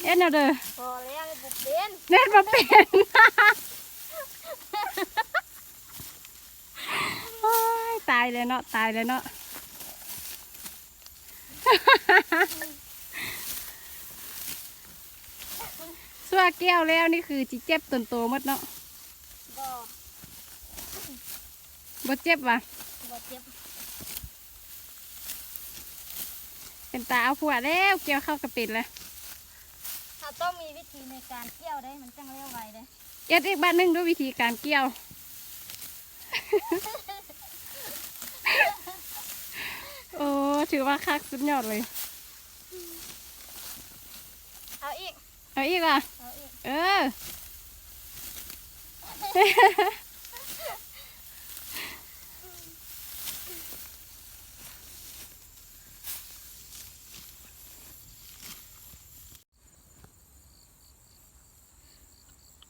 ເຮັດແນວເດີ. ພໍແລ້ວ ເຮັດບໍ່ເປັນ ເຮັດບໍ່ເປັນ. ໂອ້ຍ ຕາຍແລ້ວເນາະ ຕາຍແລ້ວເນາະ. ຊົ່ວກ່ຽວແລ້ວນີ້ຄືຊິເຈັບຕົນໂຕໝົດເນາະ. ບໍ່ ບໍ່ເຈັບຫວາ? ບໍ່ເຈັບ. ເປັນຕາເອົາຜົວແລ້ວ ກ່ຽວເຂົ້າກໍເປັນແລ້ວ. ເຮົາຕ້ອງມີວິທີໃນການກ່ຽວເດ້ ມັນຈັ່ງແລ້ວໄວເດ້. ເຮັດອີກບາດໜຶ່ງດູ ວິທີການກ່ຽວ. ໂອ້ ຖືວ່າຄັກສຸດຍອດເລີຍ. ເອົາອີກ. ເອົາອີກຫວາ? ເອົາອີກ. ເອີ.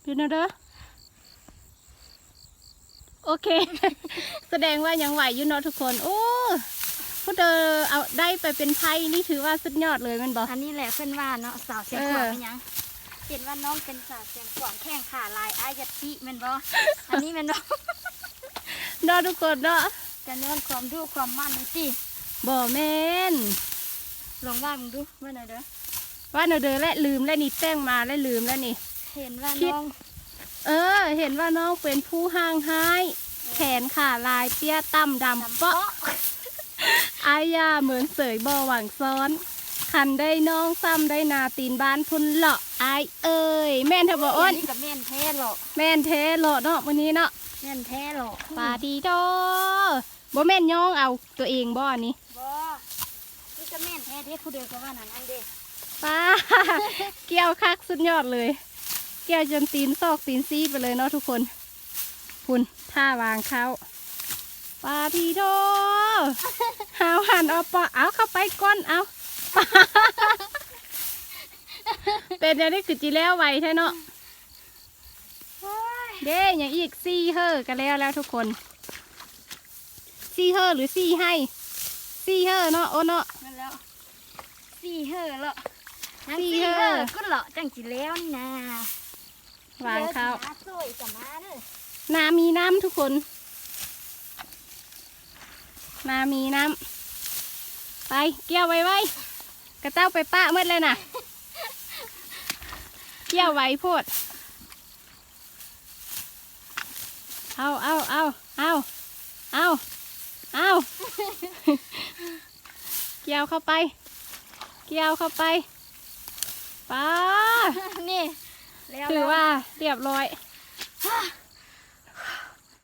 ເປັນແນວໃດ? ໂອເຄ ສະແດງວ່າຍັງໄຫວຢູ່ເນາະທຸກຄົນ. ໂອ້ ຜູ້ເດີເອົາໄດ້ໄປເປັນໄພນີ້ ຖືວ່າສຸດຍອດເລີຍແມ່ນບໍ່? ອັນນີ້ແຫຼະເພິ່ນວ່າເນາະ ສາວຊຽງຂວາງ ເອີ ແມ່ນຫຍັງ? ເຫັນວ່ານ້ອງເປັນສາວຊຽງຂວາງ ແຂ້ງຂາຫຼາຍ ອາຍາຕິ ແມ່ນບໍ່? ອັນນີ້ແມ່ນບໍ່? ເນາະທຸກຄົນເນາະ ກະຍ້ອນຄວາມດຸຄວາມໝັ່ນນີ້ຕິ. ບໍ່ແມ່ນ ລອງວ່າເບິ່ງດູ ວ່າແນວໃດ? ວ່າແນວເດີແຫຼະ ລືມແລ້ວນີ້ ແຕ່ງມາແລ້ວລືມແລ້ວນີ້. ເຫັນວ່າ ຄິດ ນ້ອງ ເອີ ເຫັນວ່ານ້ອງເປັນຜູ້ຮ່າງຮ້າຍ ເອີ ແຂນຂາລາຍ ເຕ້ຍຕ່ຳ ດຳເປາະ ດຳເປາະ ອາຍາເມີນເສີຍບໍ່ຫວັງຊ້ອນ ຄັນໄດ້ນ້ອງຊ້ຳໄດ້ນາຕີນບ້ານພຸ້ນເລາະ ອາຍເອີຍ. ແມ່ນແທ້ບໍ່ອ້ນ? ອັນນີ້ກໍແມ່ນແທ້ເລາະ ແມ່ນແທ້ເລາະເນາະ ມື້ນີ້ເນາະ ແມ່ນແທ້ເລາະ. ປາດີໂດ ບໍ່ແມ່ນຍ້ອງເອົາຕົວເອງບໍ່ອັນນີ້? ບໍ່ ນີ້ກໍແມ່ນແທ້ເດ້ ຜູ້ເດີກໍວ່ານັ້ນ ອັນເດ້. ປ້າ ກ່ຽວຄັກສຸດຍອດເລີຍ ກ່ຽວຈົນຕີນຊອກຕີນຊີ້ໄປເລີຍເນາະທຸກຄົນ. ພຸ້ນ ທ່າວາງເຂົ້າ ປາດີໂດ ຫາວຫັນເອົາປະ ເອົາເຂົ້າໄປກ່ອນ ເອົາ ເປັນແນວນີ້ຄືຊິແລ້ວໄວແທ້ເນາະ. ໂອ້ຍ ເດ້ ຍັງອີກສີ່ເຫີກໍແລ້ວແລ້ວທຸກຄົນ. ສີ່ເຫີຫຼືສີ່ໄຮ່? ສີ່ເຫີເນາະ ໂອ້ເນາະ ແມ່ນແລ້ວ ສີ່ເຫີເລາະ ຍັງສີ່ເຫີ ສີ່ເຫີພຸ້ນເລາະ ຈັ່ງຊິແລ້ວນີ້ນາ. ວາງເຂົ້າ ເດີ ຊິມາຊ່ວຍກັນມາເດີ ນາມີນ້ຳທຸກຄົນ ນາມີນ້ຳ. ໄປ ກ່ຽວໄວໆ ຂະເຈົ້າໄປປະໝົດແລ້ວນະ ກ່ຽວໄວໂພດ. ເອົາ ເອົາ ເອົາ ເອົາ ເອົາ ເອົາ ກ່ຽວເຂົ້າໄປ ກ່ຽວເຂົ້າໄປ ປ້າ ນີ້ ແລ້ວ ຖືວ່າລຽບຮ້ອຍ.